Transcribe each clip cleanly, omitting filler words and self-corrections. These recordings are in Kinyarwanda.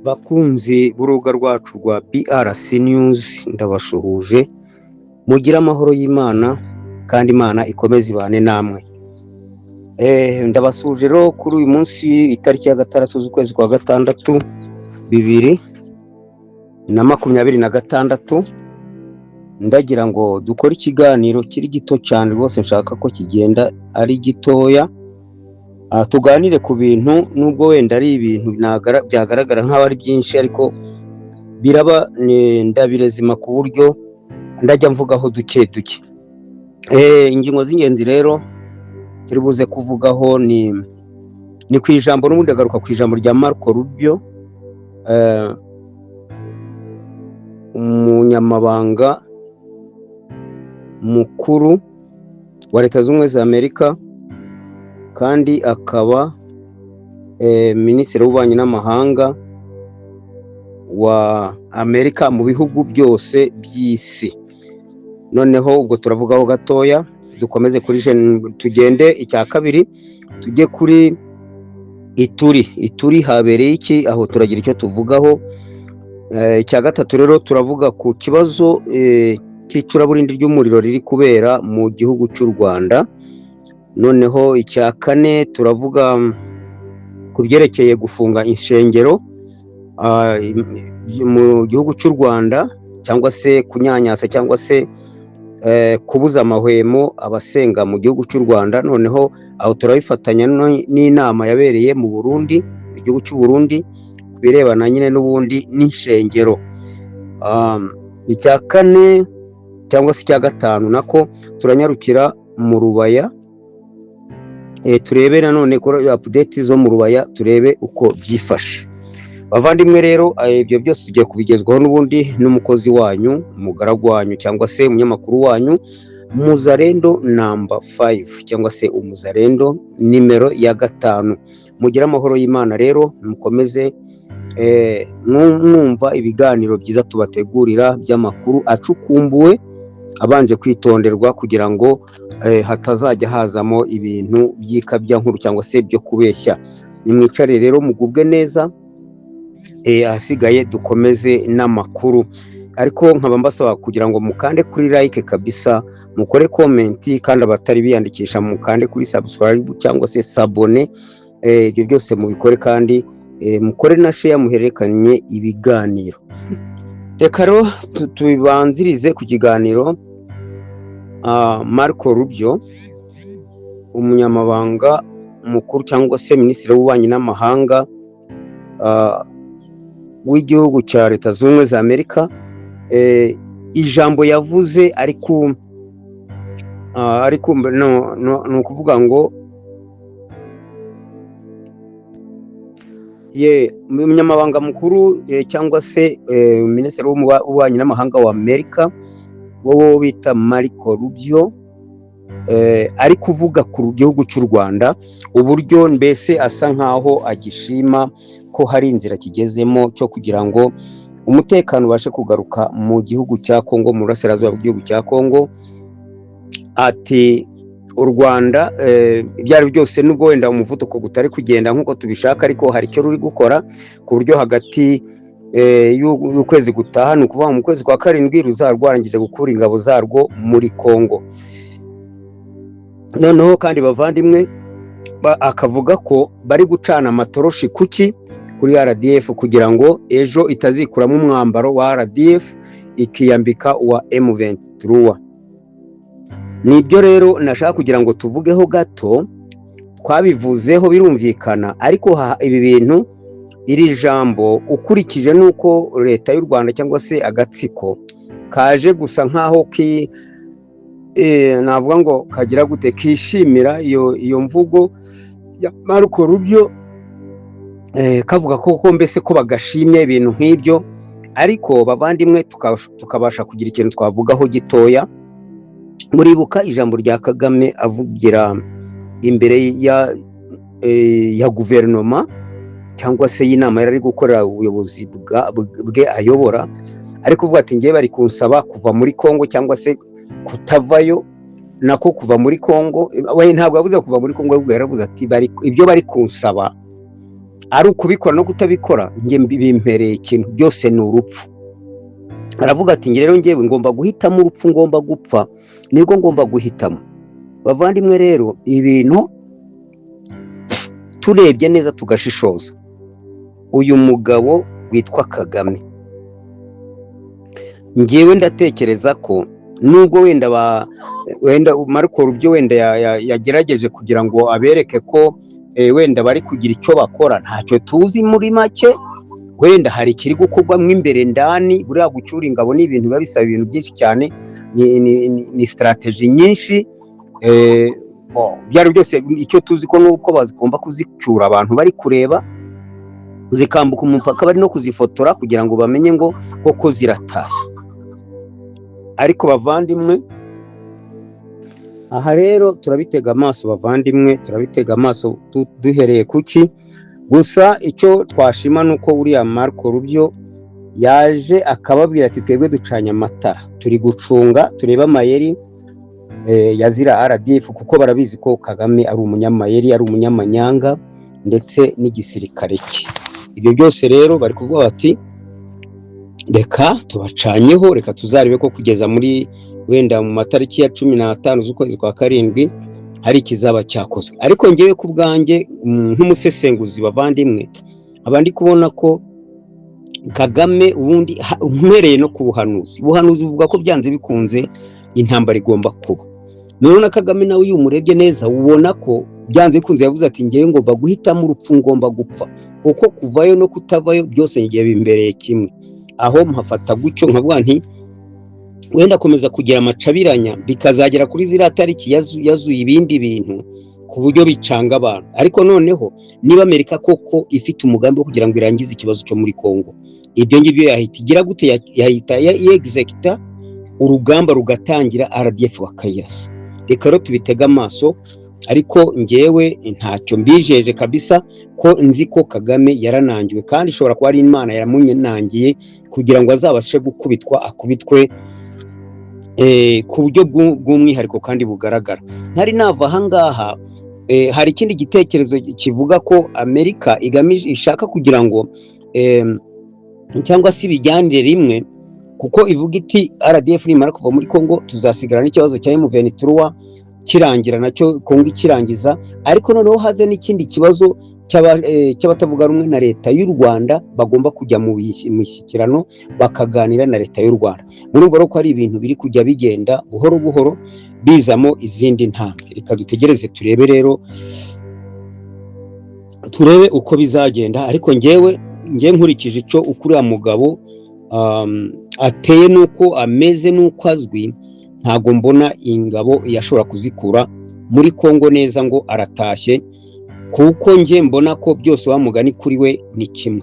Bakunzi b'urubuga rwacu rwa BRC News, ndabashuhuje, mugire amahoro y'Imana kandi Imana ikomeze ibane namwe. Ndabasuhuje rero kuri uyu munsi, itariki ya 6 z'ukwezi kwa 6 2026. Ndagira ngo dukore ikiganiro kiri gito cyane rwose, nshaka ko kigenda ari gitoya. Tuganire ku bintu, nubwo wenda ari ibintu byagaragara nk'aho ari byinshi, ariko biraba ndabirezima ku buryo ndajya mvugaho duke duke. Ingingo z'ingenzi rero turi buze kuvugaho ni ku ijambo, n'ubundi agaruka ku ijambo rya Marco Rubio, umunyamabanga mukuru wa Leta Zunze Ubumwe za Amerika, kandi akaba minisitiri w'ububanyi n'amahanga wa Amerika mu bihugu byose by'isi. Noneho ubwo turavugaho gatoya, dukomeze kuri tugende icya kabiri, tujye kuri Ituri. Ituri habereye iki? Aho turagira icyo tuvugaho. Icya gatatu rero, turavuga ku kibazo cy'icuraburindi ry'umuriro riri kubera mu gihugu cy'u Rwanda. Noneho icya kane, turavuga ku byerekeye gufunga insengero mu gihugu cy'u Rwanda, cyangwa se kunyanyasa, cyangwa se kubuza amahwemo abasenga mu gihugu cy'u Rwanda. Noneho aho turabifatanya n'inama yabereye mu Burundi, mu gihugu cy'u Burundi, ku birebana nyine n'ubundi n'insengero. Icya kane cyangwa se icya gatanu nako, turanyarukira mu Rubaya, turebe nanone kuri update zo mu Rubaya, turebe uko byifashe. Bavandimwe rero, ibyo byose tugiye kubigezwaho n'ubundi n'umukozi wanyu, umugaragu wanyu, cyangwa se umunyamakuru wanyu, Muzarendo number 5, cyangwa se Umuzarendo nimero ya 5. Mugire amahoro y'Imana rero, mukomeze mwumva ibiganiro byiza tubategurira by'amakuru acukumbuwe, abanje kwitonderwa, kugira ngo hatazajya hazamo ibintu by'ikabyankuru cyangwa se byo kubeshya. Nimwicare rero mugubwe neza, ahasigaye dukomeze n'amakuru. Ariko nkaba mbasaba kugira ngo mukande kuri like kabisa, mukore comment, kandi abatari biyandikisha mukande kuri subscribe cyangwa se s'abonner. Ibyo byose mubikore, kandi mukore na share, muhererekanye ibiganiro. Reka rero tubibanzirize ku kiganiro Marco Rubio, umunyamabanga mukuru cyangwa se minisitiri w'ububanyi n'amahanga w'igihugu cya Leta Zunze Ubumwe za Amerika, ijambo yavuze ariko no, no, ni ukuvuga ngo ye umunyamabanga mukuru cyangwa se minisitiri w'ububanyi n'amahanga wa Amerika, wowe bita Marco Rubio, ari kuvuga ku gihugu cy'u Rwanda, uburyo mbese asa nkaho agishima ko hari inzira kigezemo cyo kugira ngo umutekano ubashe kugaruka mu gihugu cya Kongo, mu burasirazuba bw'igihugu cya Kongo. Ati u Rwanda, ibyo ari byose, nubwo wenda umuvuduko utari kugenda nk'uko tubishaka, ariko hari icyo ruri gukora ku buryo hagati y'ukwezi gutaha, ni ukuvuga mu kwezi kwa 7, ruzaba rwarangije gukura ingabo zarwo muri Kongo. Noneho kandi bavandimwe, akavuga ko bari gucana amatoroshi kuki kuri RDF, kugira ngo ejo itazikuramo umwambaro wa RDF ikiyambika uwa M23. Nibyo rero nashaka kugira ngo tuvugeho gato. Twabivuzeho birumvikana, ariko ibi bintu, iri jambo, ukurikije n'uko Leta y'u Rwanda cyangwa se agatsiko kaje gusa nk'aho ki navuga ngo kagira gute, kishimira iyo mvugo ya Marco Rubio, kavuga ko mbese ko bagashimye ibintu nk'ibyo. Ariko bavandimwe, tukabasha kugira ikintu twavugaho gitoya. Muribuka ijambo rya Kagame avugira imbere ya guverinoma, cyangwa se y'inama yari ari gukorera ubuyobozi bwe ayobora, ari kuvuga ati: "Ngewe bari kunsaba kuva muri Kongo cyangwa se kutavayo, nako kuva muri Kongo." We ntabwo yavuze kuva muri Kongo, ahubwo yaravuze ati ibyo bari kunsaba Ari ukubikora no kutabikora, njye bimpereye ikintu, byose ni urupfu. Aravuga ati: "Njye rero ngewe ngomba guhitamo urupfu, ngomba gupfa, nirwo ngomba guhitamo." Bavandimwe rero, ibintu turebye neza tugashishoza, uyu mugabo witwa Kagame, ngewe ndatekereza ko nubwo wenda ba wenda Marco Rubio wenda yagerageje kugira ngo abereke ko wenda bari kugira icyo bakora, ntacyo tuzi. Muri make, wenda hari ikiri gukorwamo imbere ndani. Buriya gucyura ingabo ni ibintu biba bisaba ibintu byinshi cyane, ni strategy nyinshi. Ibyo ari byose, icyo tuzi ko nuko bagomba kuzicyura abantu bari kureba, zikambuka umupaka, bari no kuzifotora kugira ngo bamenye ngo koko ziratashye. Ariko bavandimwe, aha rero turabitega amaso, bavandimwe, turabitega amaso duhereye kuki? Gusa icyo twashima ni uko uriya Marco Rubio yaje akababwira ati: "Twebwe ducanye amatara, turi gucunga, turebe amayeri ya zira RDF," kuko barabizi ko Kagame ari umunyamayeri, ari umunyamanyanga, ndetse n'igisirikare cye. Ibyo byose rero bari kuvuga bati: "Reka tubacanyeho, reka tuzarebe ko kugeza muri wenda mu matariki ya 15 z'ukwezi kwa karindwi hari ikizaba cyakozwe." Ariko ngewe ku bwanjye, nk'umusesenguzi, bavandimwe, aba ndi kubona ko Kagame ubundi, mpereye no ku buhanuzi, ubuhanuzi buvuga ko byanze bikunze intambara igomba kuba. Noneho na Kagame nawe, iyo umurebye neza, ubona ko byanze bikunze yavuze ati: "Ngewe ngomba guhitamo urupfu, ngomba gupfa, kuko kuvayo no kutavayo byose ngiye bimbereye kimwe." Aho mpafata gutyo nkavuga nti wenda akomeza kugira amacabiranya, bikazagera kuri ziriya tariki yazuye ibindi bintu ku buryo bicanga abantu. Ariko noneho niba Amerika koko ifite umugambi wo kugira ngo irangize ikibazo cyo muri Congo, ibyo ngibyo yahita igira gute? Yahita yexécuta, urugamba rugatangira, RDF bakayirasa. Reka rero tubitege amaso, ariko ngewe ntacyo mbijeje kabisa, ko nzi ko Kagame yaranangiwe, kandi ishobora kuba ari Imana yamunangiye kugira ngo azabashe gukubitwa, akubitwe ku buryo bw'umwihariko kandi bugaragara. Ntari nava ahangaha, hari ikindi gitekerezo kivuga ko Amerika igamije, ishaka kugira ngo cyangwa se ibijyanire rimwe, kuko ivuga iti: "RDF nimara kuva muri Congo, tuzasigara n'ikibazo cya M23 kirangira nacyo, Congo ikirangiza, ariko noneho haze n'ikindi kibazo cy'abatavuga rumwe na leta y'u Rwanda bagomba kujya mu mishyikirano bakaganira na leta y'u Rwanda." Murumva rero ko ari ibintu biri kujya bigenda buhoro buhoro bizamo izindi ntambwe. Reka dutegereze turebe rero, turebe uko bizagenda. Ariko ngewe ngewe nkurikije icyo uko uriya mugabo ateye n'uko ameze n'uko azwi, ntabwo mbona ingabo yashobora kuzikura muri Congo neza ngo aratashye, kuko njye mbona ko byose wa mugani kuri we ni kimwe.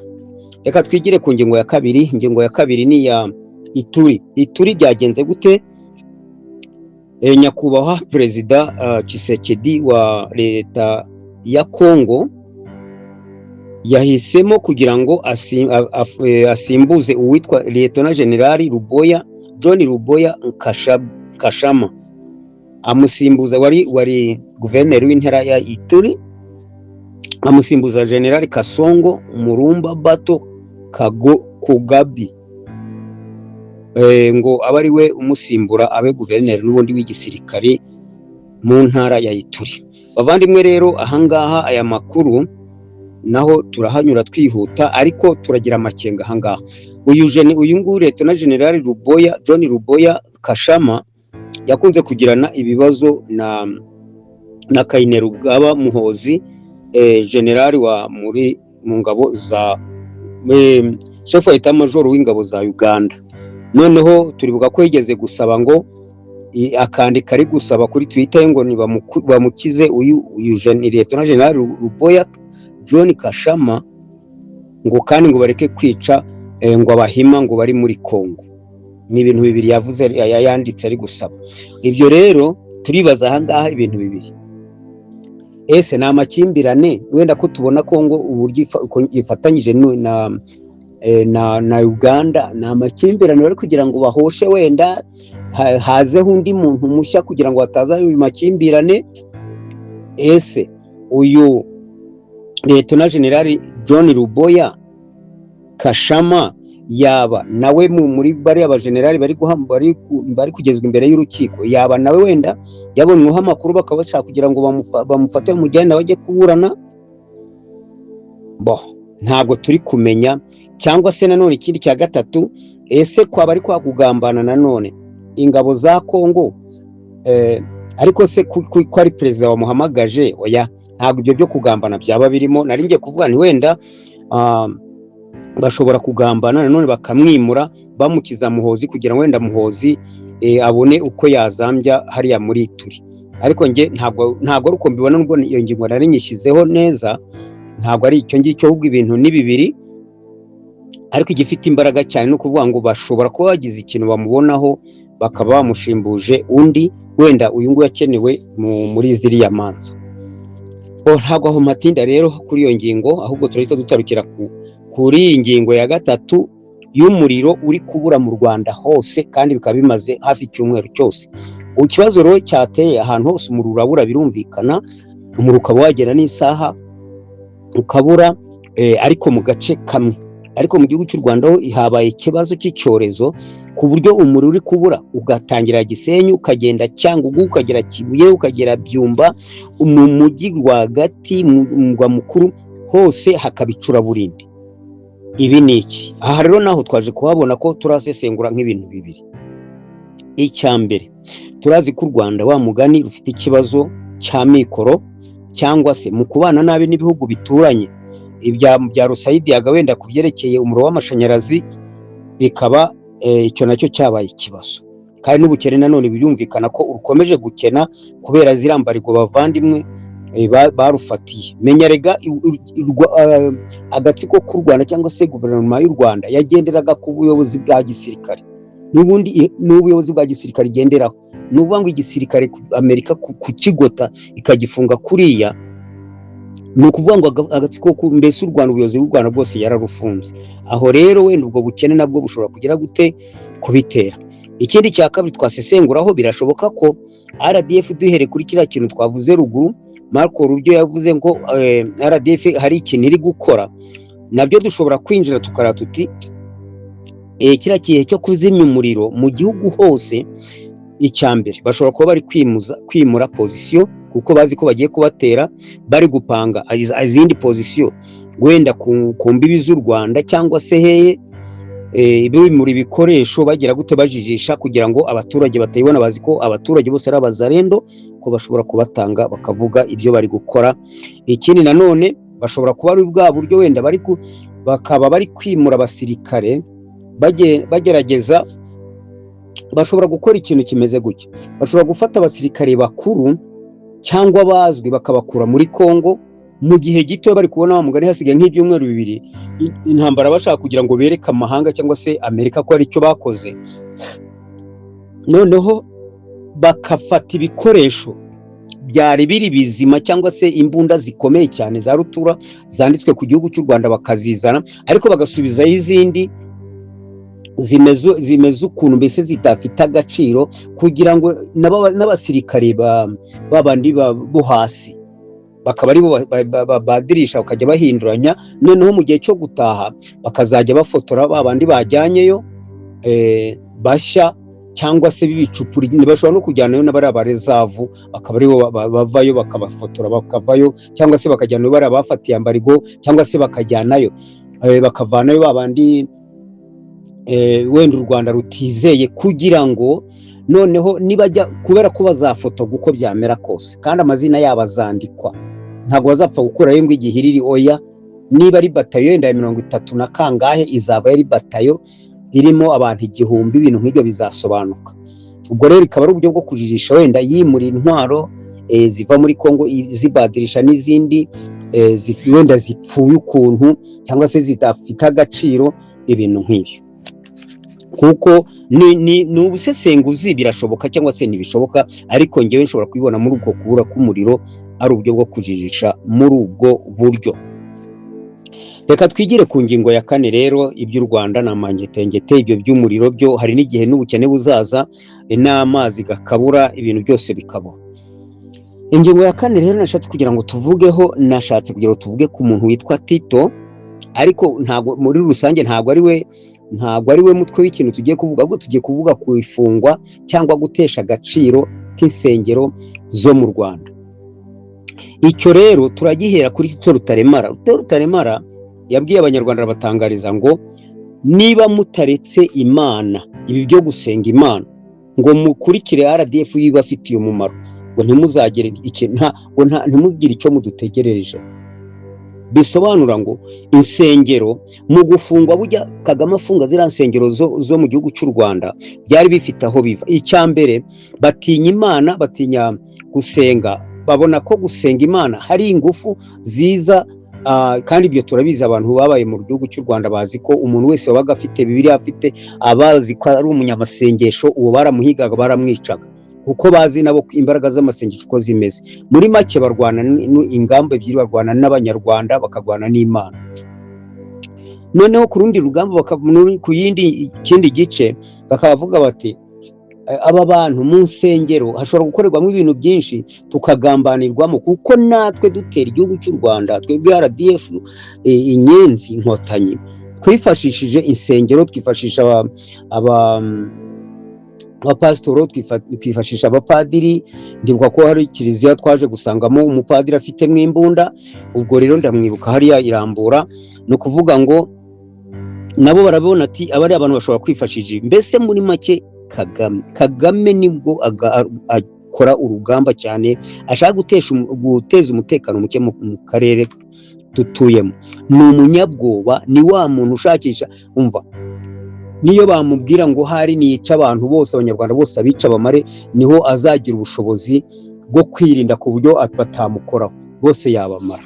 Reka twigire ku ngingo ya kabiri. Ingingo ya kabiri ni iya Ituri. Ituri byagenze gute? Nyakubahwa Perezida Tshisekedi wa leta ya Congo yahisemo kugira ngo asimbuze uwitwa Liyetona Generali Ruboya John Ruboya Kashama, amusimbuza wari guverineri w'intara ya Ituri, amusimbuza Generali Kasongo Murumba Bato Kago Kugabi, ngo abe ari we umusimbura, abe guverineri n'ubundi w'igisirikare mu ntara ya Ituri. Bavandimwe rero, ahangaha aya makuru naho turahanyura twihuta, ariko turagira amakenga ahangaha. Uyu nguyu Leta Generali Ruboya John Ruboya Kashama yakunze kugirana ibibazo na Kainerugaba Muhozi, generali wa muri mu ngabo za chef wa major w'ingabo za Uganda. Noneho turibuka ko yigeze gusaba ngo akandika ari gusaba kuri Twitter ngo bamukize uyu Liyetona Generali Ruboya John Kashama, ngo kandi ngo bareke kwica ngo Abahima ngo bari muri Congo. Ni ibintu bibiri yavuze, yanditse ari gusaba. Ibyo rero turibaza ahangaha ibintu bibiri: ese ni amakimbirane wenda ko tubona Congo uburyo ifatanyije na Uganda, ni amakimbirane bari kugira ngo bahoshe, wenda hazeho undi muntu mushya kugira ngo hataza ayo makimbirane? Ese uyu Liyetona Generali John Ruboya Kashama yaba nawe muri bariya bajenerali bari kugezwa imbere y'urukiko, yaba nawe wenda yabonyweho amakuru bakaba bashaka kugira ngo bamufate bamujyane nawe ajye kuburana. Bo ntabwo turi kumenya. Cyangwa se nanone ikindi cya gatatu, ese kwaba ari kwa kugambana nanone ingabo za Kongo? Ariko se ko ari perezida wamuhamagaje? Oya, ntabwo ibyo byo kugambana byaba birimo. Nari ngiye kuvuga ni wenda bashobora kugambana nanone bakamwimura, bamukiza Muhozi, kugira ngo wenda Muhozi abone uko yazambya hariya muri Turi. Ariko nge ntabwo ari uko mbibona, nubwo iyo ngingo nari nyishyizeho neza, ntabwo ari icyo ngicyo. Ahubwo ibintu ni bibiri, ariko igifite imbaraga cyane ni ukuvuga ngo bashobora kuba bagize ikintu bamubonaho, bakaba bamushimbuje undi, wenda uyu nguyu akenewe muri ziriya manza. Ntabwo aho matinda rero kuri iyo ngingo, ahubwo turahita dutarukira kuri iyi ngingo ya gatatu y'umuriro uri kubura mu Rwanda hose, kandi bikaba bimaze hafi icyumweru cyose. Ikibazo rero cyateye ahantu hose, umuriro urabura, birumvikana, umuriro ukaba wagera n'isaha ukabura, ariko mu gace kamwe. Ariko mu gihugu cy'u Rwanda ho habaye ikibazo cy'icyorezo, ku buryo umuriro uri kubura ugatangira Gisenyi, ukagenda Cyangugu, ukagera Kibuye, ukagera Byumba, mu mujyi rwagati, mu murwa mukuru hose hakaba icuraburindi. Ibi ni iki? Aha rero naho twaje kuhabona ko turasesengura nk'ibintu bibiri. Icya mbere, turazi ko u Rwanda, wa mugani, rufite ikibazo cya mikoro, cyangwa se mu kubana nabi n'ibihugu bituranye. Ibya bya Rusayidiyaga wenda ku byerekeye umuriro w'amashanyarazi, bikaba icyo nacyo cyabaye ikibazo. Kandi n'ubukene nanone birumvikana ko urukomeje gukena kubera ziriya mbariro bavandimwe barufatiye. Menya rega agatsiko k'u Rwanda cyangwa se guverinoma y'u Rwanda yagenderaga ku buyobozi bwa gisirikare, n'ubundi ni ubuyobozi bwa gisirikare igenderaho. Ni ukuvuga ngo igisirikare, Amerika kukigota ikagifunga kuriya, ni ukuvuga ngo agatsiko mbese u Rwanda, ubuyobozi bw'u Rwanda bwose yararufunze. Aho rero wenda ubwo bukene nabwo bushobora kugira gute kubitera. Ikindi cya kabiri twasesenguraho, birashoboka ko RDF, duhereye kuri kiriya kintu twavuze ruguru, Marco Rubio yavuze ngo RDF hari ikintu iri gukora, nabyo dushobora kwinjira tukara tuti kiriya gihe cyo kuzimya umuriro mu gihugu hose, icya mbere bashobora kuba bari kwimura position, kuko bazi ko bagiye kubatera, bari gupanga izindi position wenda ku mbibi z'u Rwanda cyangwa se hehe, bimura ibikoresho, bagira gute, bajijisha kugira ngo abaturage batayibona. Bazi ko abaturage bose ari abazarendo, ko bashobora kubatanga bakavuga ibyo bari gukora. Ikindi nanone, bashobora kuba ari bwa buryo wenda bakaba bari kwimura abasirikare, bagerageza. Bashobora gukora ikintu kimeze gutya: bashobora gufata abasirikare bakuru cyangwa bazwi bakabakura muri Congo mu gihe gito, bari kubona wa mugani hasigaye nk'ibyumweru 2 intambara, bashaka kugira ngo bereke amahanga cyangwa se Amerika ko hari icyo bakoze. Noneho bakafata ibikoresho byari biri bizima, cyangwa se imbunda zikomeye cyane za rutura zanditswe ku gihugu cy'u Rwanda, bakazizana, ariko bagasubizayo izindi zimeze ukuntu mbese zidafite agaciro, kugira ngo n'abasirikare babandi bo hasi bakaba aribo badirisha, bakajya bahinduranya. Noneho mu gihe cyo gutaha bakazajya bafotora ba bandi bajyanyeyo bashya cyangwa se b'ibicupuri. Bashobora no kujyanayo n'abari aba reserve, bakaba aribo bavayo, bakabafotora bakavayo, cyangwa se bakajyanayo bariya bafatiye embargo, cyangwa se bakajyanayo bakavanayo ba bandi wenda u Rwanda rutizeye, kugira ngo noneho nibajya, kubera ko bazafotorwa uko byamera kose, kandi amazina yabo azandikwa, ntabwo bazapfa gukurayo ngo igihiriri. Oya, niba ari batayo wenda ya 30 na kangahe, izaba ari batayo irimo abantu 1000, ibintu nk'ibyo bizasobanuka. Ubwo rero ikaba ari uburyo bwo kujijisha, wenda yimura intwaro ziva muri Kongo, zibadirisha n'izindi wenda zipfuye ukuntu cyangwa se zidafite agaciro, ibintu nk'ibyo. Kuko ni ubusesenguzi, birashoboka cyangwa se ntibishoboka, ariko ngewe nshobora kubibona muri ubwo kubura k'umuriro ari uburyo bwo kujijisha muri ubwo buryo. Reka twigire ku ngingo ya kane rero. Iby'u Rwanda ni amangetengete, ibyo by'umuriro byo hari n'igihe n'ubukene buzaza, n'amazi gakabura, ibintu byose bikabura. Ingingo ya kane rero nashatse kugira ngo tuvugeho, nashatse kugira ngo tuvuge ku muntu witwa Tito. Ariko ntabwo muri rusange, ntabwo ari we mutwe w'ikintu tugiye kuvuga, ahubwo tugiye kuvuga ku ifungwa cyangwa gutesha agaciro k'insengero zo mu Rwanda. Icyo rero turagihera kuri Tito Rutaremara. Tito Rutaremara yabwiye Abanyarwanda, arabatangariza ngo niba mutaretse Imana, ibi byo gusenga Imana, ngo mukurikire RDF ibafitiye umumaro, ngo ntimuzagire ntimugire icyo mudutegereje. Bisobanura ngo insengero mu gufungwa, bujya Kagame afunga ziriya nsengero zo mu gihugu cy'u Rwanda, byari bifite aho biva. Icya mbere, batinya Imana, batinya gusenga, babona ko gusenga Imana hari ingufu ziza. Kandi ibyo turabizi, abantu babaye mu gihugu cy'u Rwanda bazi ko umuntu wese wabaga afite Bibiliya, afite abazi ko ari umunyamasengesho, uwo baramuhigaga, baramwicaga, kuko bazi nabo imbaraga z'amasengesho uko zimeze. Muri make, barwana ingamba ebyiri: barwana n'Abanyarwanda, bakarwana n'Imana. Noneho ku rundi rugamba, ku yindi kindi gice, bakavuga bati aba bantu mu nsengero hashobora gukorerwamo ibintu byinshi, tukagambanirwamo, kuko natwe dutera igihugu cy'u Rwanda, twebwe RDF, Inyenzi Inkotanyi, twifashishije insengero, twifashisha abapasitoro, twifashisha abapadiri. Ndibuka ko hari kiliziya twaje gusangamo umupadiri afitemo imbunda. Ubwo rero ndamwibuka hariya irambura. Ni ukuvuga ngo nabo barabona ati aba ari abantu bashobora kwifashisha. Mbese muri make, Kagame nibwo akora urugamba cyane, ashaka guteza umutekano muke mu karere dutuyemo. Ni umunyabwoba, ni wa muntu ushakisha. Umva, niyo bamubwira ngo hari nica abantu bose, Abanyarwanda bose abica bamare, niho azagira ubushobozi bwo kwirinda ku buryo batamukoraho, bose yabamara.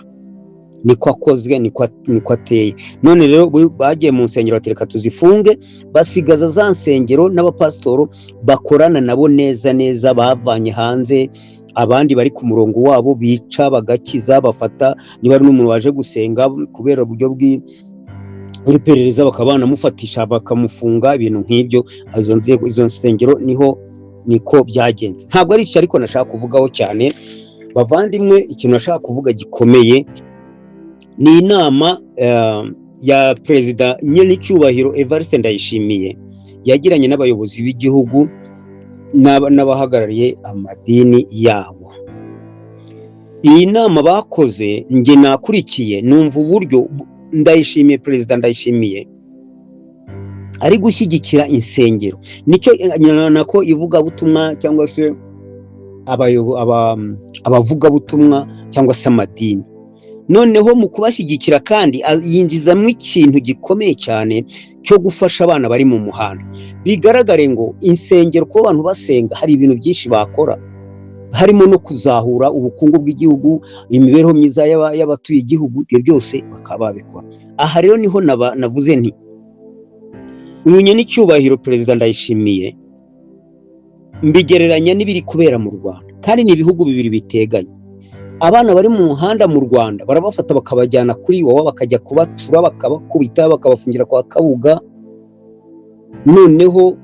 Niko akozwe, niko ateye. None rero bagiye mu nsengero batereka tuzifunge, basigaza za nsengero n'abapasitoro bakorana nabo neza neza, bavanye hanze abandi bari ku murongo wabo, bica bagakiza, bafata niba ari n'umuntu waje gusenga, kubera uburyo bw'iperereza bakaba banamufatisha bakamufunga, ibintu nk'ibyo. Izo nzego, izo nsengero niho niko byagenze. Ntabwo ari icyo ariko nashaka kuvugaho cyane, bavandimwe. Ikintu nashaka kuvuga gikomeye ni inama ya Perezida Nyenicubahiro Evariste Ndayishimiye yagiranye n'abayobozi b'igihugu n'abahagarariye amadini yabo. Iyi nama bakoze, njye nakurikiye, numva uburyo Ndayishimiye, Perezida Ndayishimiye, ari gushyigikira insengero, nicyo nako ivugabutumwa cyangwa se abavugabutumwa cyangwa se amadini. Noneho mu kubashyigikira kandi yinjizamo ikintu gikomeye cyane cyo gufasha abana bari mu muhanda. Bigaragare ngo insengero, kuba abantu basenga, hari ibintu byinshi bakora, harimo no kuzahura ubukungu bw'igihugu, imibereho myiza y'abatuye igihugu, ibyo byose bakaba babikora. Aha rero niho navuze nti uyu Nyenicubahiro Perezida Ndayishimiye mbigereranya n'ibiri kubera mu Rwanda, kandi ni ibihugu bibiri biteganye. Abana bari mu muhanda mu Rwanda barabafata bakabajyana kuri Iwawa, bakajya kubacura, bakabakubita, bakabafungira kwa Kabuga, noneho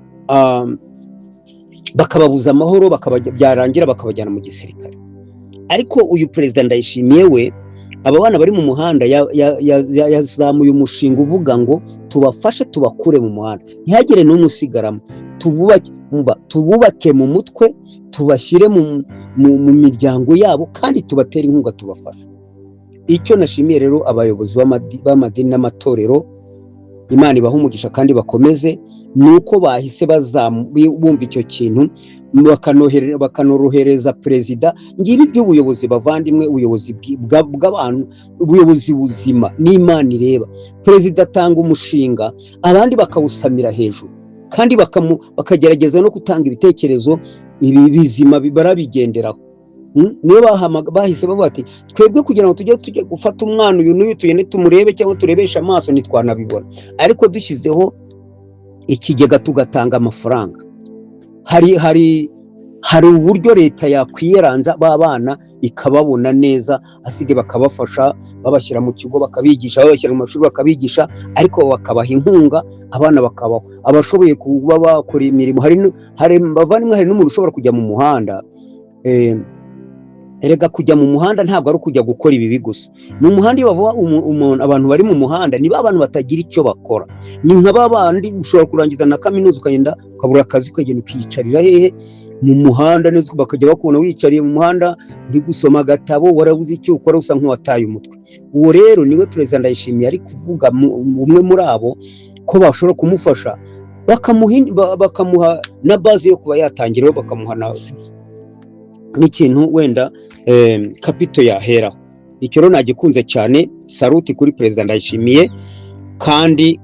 bakababuza amahoro, byarangira bakabajyana mu gisirikare. Ariko uyu Perezida Ndayishimiye we, aba bana bari mu muhanda yazamuye umushinga uvuga ngo tubafashe, tubakure mu muhanda, ntihagire n'umwe usigaramo, tububake, umva, tububake mu mutwe, tubashyire mu miryango yabo, kandi tubatere inkunga, tubafashe. Icyo nashimiye rero abayobozi b'amadini n'amatorero, Imana ibaha umugisha kandi bakomeze, ni uko bahise bumva icyo kintu, bakanorohereza perezida. Ngibi by'ubuyobozi, bavandimwe, ubuyobozi bw'abantu, ubuyobozi buzima n'Imana ireba. Perezida atanga umushinga, abandi bakawusamira hejuru, kandi bakagerageza no gutanga ibitekerezo ibi bizima barabigenderaho. Niyo bahise bavuga ati twebwe kugira ngo tujye gufata umwana uyu n'uyu, tugende tumurebe cyangwa turebeshe amaso, ntitwanabibona, ariko dushyizeho ikigega tugatanga amafaranga, hari uburyo leta yakwiyeranja ba bana ikababona neza, asige bakabafasha, babashyira mu kigo bakabigisha, babashyira mu mashuri bakabigisha, ariko bakabaha inkunga, abana bakabaho, abashoboye kuba bakora imirimo. Hari, bavandimwe, hari n'umuntu ushobora kujya mu muhanda. Erega kujya mu muhanda ntabwo ari ukujya gukora ibibi gusa. Mu muhanda iyo bavuga abantu bari mu muhanda, ni ba bantu batagira icyo bakora, ni nka ba bandi ushobora kurangiza na kaminuza, ukagenda ukabura akazi, ukagenda ukiyicarira hehe? Mu muhanda neza, bakajya bakubona wiyicariye mu muhanda uri gusoma agatabo, warabuze icyo ukora, usa nk'uwataye umutwe. Uwo rero niwe Perezida Ndayishimiye ari kuvuga, umwe muri abo ko bashobora kumufasha, bakamuha na base yo kuba yatangiraho, bakamuha n'ikintu wenda capital yaheraho. Icyo rero nagikunze cyane. Salute kuri Perezida Ndayishimiye, kandi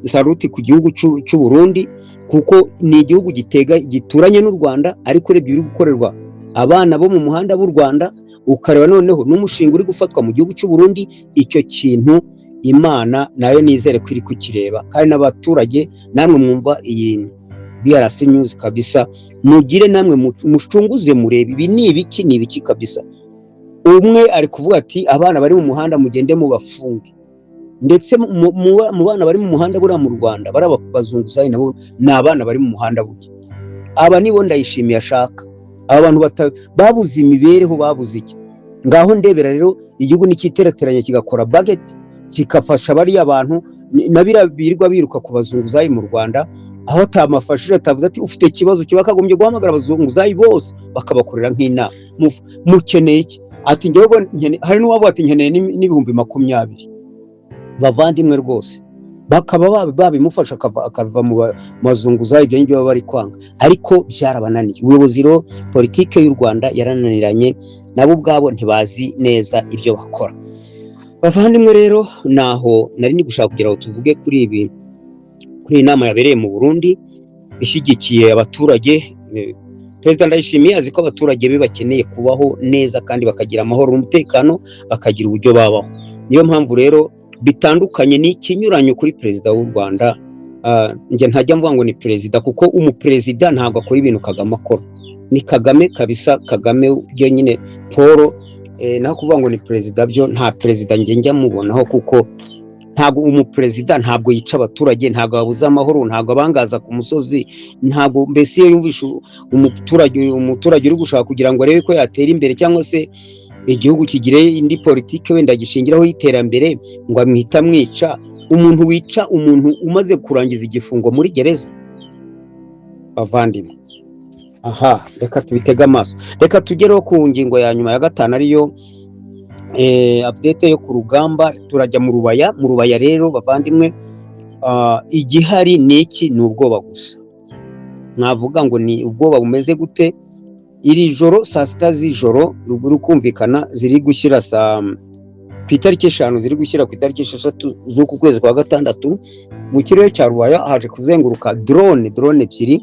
salute ku gihugu cy'u Burundi, kuko ni igihugu gitega gituranye n'u Rwanda, ariko urebye ibiri gukorerwa abana bo mu muhanda b'u Rwanda, ukareba noneho n'umushinga uri gufatwa mu gihugu cy'u Burundi, icyo kintu Imana nayo nizere ko iri kukireba. Kandi n'abaturage namwe mwumva iyi BRC News kabisa, mugire namwe mucunguze, murebe ibi ni ibiki, ni ibiki kabisa. Umwe ari kuvuga ati: "Abana bari mu muhanda mugende mubafunge." Ndetse mu bana bari mu muhanda buriya mu Rwanda, bari abazunguzayi, nabo ni abana bari mu muhanda burya. Aba nibo Ndayishimiye ashaka, aba bantu babuze imibereho, babuze iki. Ngaho ndebera rero, igihugu nikiterateranya kigakora budget, kikafasha bariya bantu na biriya birirwa biruka ku bazunguzayi mu Rwanda, aho atamafashije, atavuze ati ufite ikibazo kiba, kagombye guhamagara abazunguzayi bose bakabakorera nk'inama: "Mukeneye iki?" Ati: "Njyewe hari n'uwavuga ati nkeneye n'20,000." Bavandimwe rwose, bakaba babimufasha akava mu bazunguzayi. Ibyo ngibyo baba bari kwanga, ariko byarabananiye. Ubuyobozi rero, politike y'u Rwanda yarananiranye, nabo ubwabo ntibazi neza ibyo bakora. Bavandimwe rero, naho nari ndi gushaka kugira ngo tuvuge kuri ibi, kuri iyi nama yabereye mu Burundi ishyigikiye abaturage. Perezida Ndayishimiye azi ko abaturage be bakeneye kubaho neza kandi bakagira amahoro n'umutekano, bakagira uburyo babaho. Niyo mpamvu rero bitandukanye n'ikinyuranyo kuri perezida w'u Rwanda. Njye ntajya mvuga ngo ni perezida, kuko umuperezida ntabwo akora ibintu Kagame akora. Ni Kagame kabisa, Kagame byo nyine Paul. Naho kuvuga ngo ni perezida byo, nta perezida njye njya mubonaho, kuko ntabwo umuperezida, ntabwo yica abaturage, ntabwo ababuza amahoro, ntabwo abangaza ku musozi, ntabwo mbese iyo yumvishe umuturage uri gushaka kugira ngo arebe ko yatera imbere, cyangwa se igihugu kigire indi politiki wenda gishingiraho y'iterambere, ngo amwita amwica. Umuntu wica umuntu umaze kurangiza igifungo muri gereza? Bavandimwe, aha reka tubitege amaso. Reka tugereho ku ngingo ya nyuma ya gatanu, ariyo update yo ku rugamba. Turajya mu Rubaya. Mu Rubaya rero bavandimwe, igihari ni iki? Ni ubwoba gusa. Mwavuga ngo ni ubwoba bumeze gute? Iri joro saa 6 z'ijoro, ruguru kumvikana ziri gushyira saa ku itariki 5, ziri gushyira ku itariki 6 z'uku kwezi kwa gatandatu, mu kirere cya Rubaya haje kuzenguruka drone ebyiri.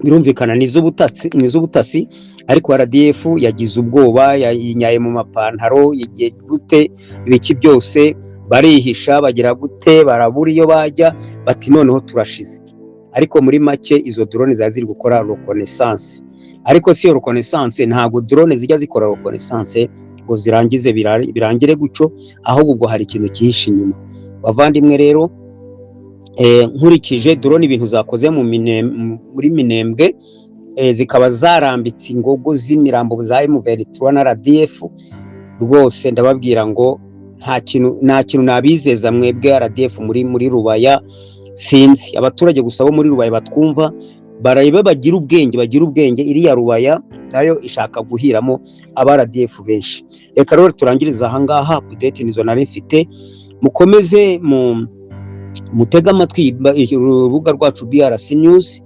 Birumvikana ni iz'ubutasi, ariko RDF yagize ubwoba, yayinyaye mu mapantaro, igiye gute, ibiki byose, barihisha, bagira gute, barabura iyo bajya, bati noneho turashize. Ariko muri make izo drone zari ziri gukora reconnaissance. Ariko si iyo reconnaissance, ntabwo drone zijya zikora reconnaissance ngo zirangize birangire gutyo, ahubwo ubwo hari ikintu cyihishe inyuma. Bavandimwe rero, nkurikije drone ibintu zakoze muri Minembwe, zikaba zarambitse ingogo z'imirambo za M23 na RDF, rwose ndababwira ngo nta kintu nabizeza mwebwe RDF muri Rubaya. Sinzi abaturage gusa bo muri Rubaya batwumva, barebe bagira ubwenge. Iriya Rubaya nayo ishaka guhiramo aba RDF benshi. Reka rero turangirize aha ngaha. Update nizo nari mfite. Mukomeze mu mutege amatwi urubuga rwacu BRC News,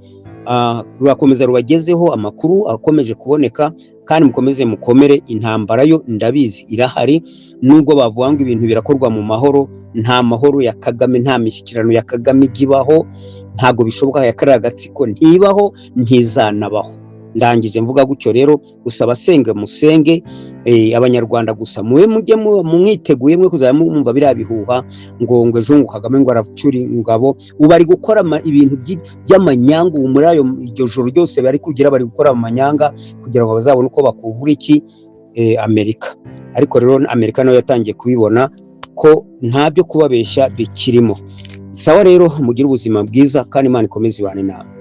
rurakomeza rubagezeho amakuru akomeje kuboneka. Kandi mukomeze mukomere. Intambara yo ndabizi irahari, nubwo bavuga ngo ibintu birakorwa mu mahoro. Nta mahoro ya Kagame, nta mishyikirano ya Kagame ijya ibaho, ntabwo bishoboka. Ya kariya gatsiko ntibaho, ntizanabaho. Ndangije mvuga gutyo rero. Gusa abasenge musenge, Abanyarwanda gusa mube mujye mwiteguye mwe kuzajya mwumva biriya bihuha ngo ejo ngo Kagame ngo aracyura ingabo. Ubu ari gukora ibintu by'amanyanga. Ubu muri ayo iryo joro ryose bari kugira, bari gukora amanyanga kugira ngo bazabone uko bakuvura iki, Amerika. Ariko rero Amerika nayo yatangiye kubibona ko nta byo kubabeshya bikirimo. Sawa rero, mugire ubuzima bwiza kandi Imana ikomeze ibane namwe.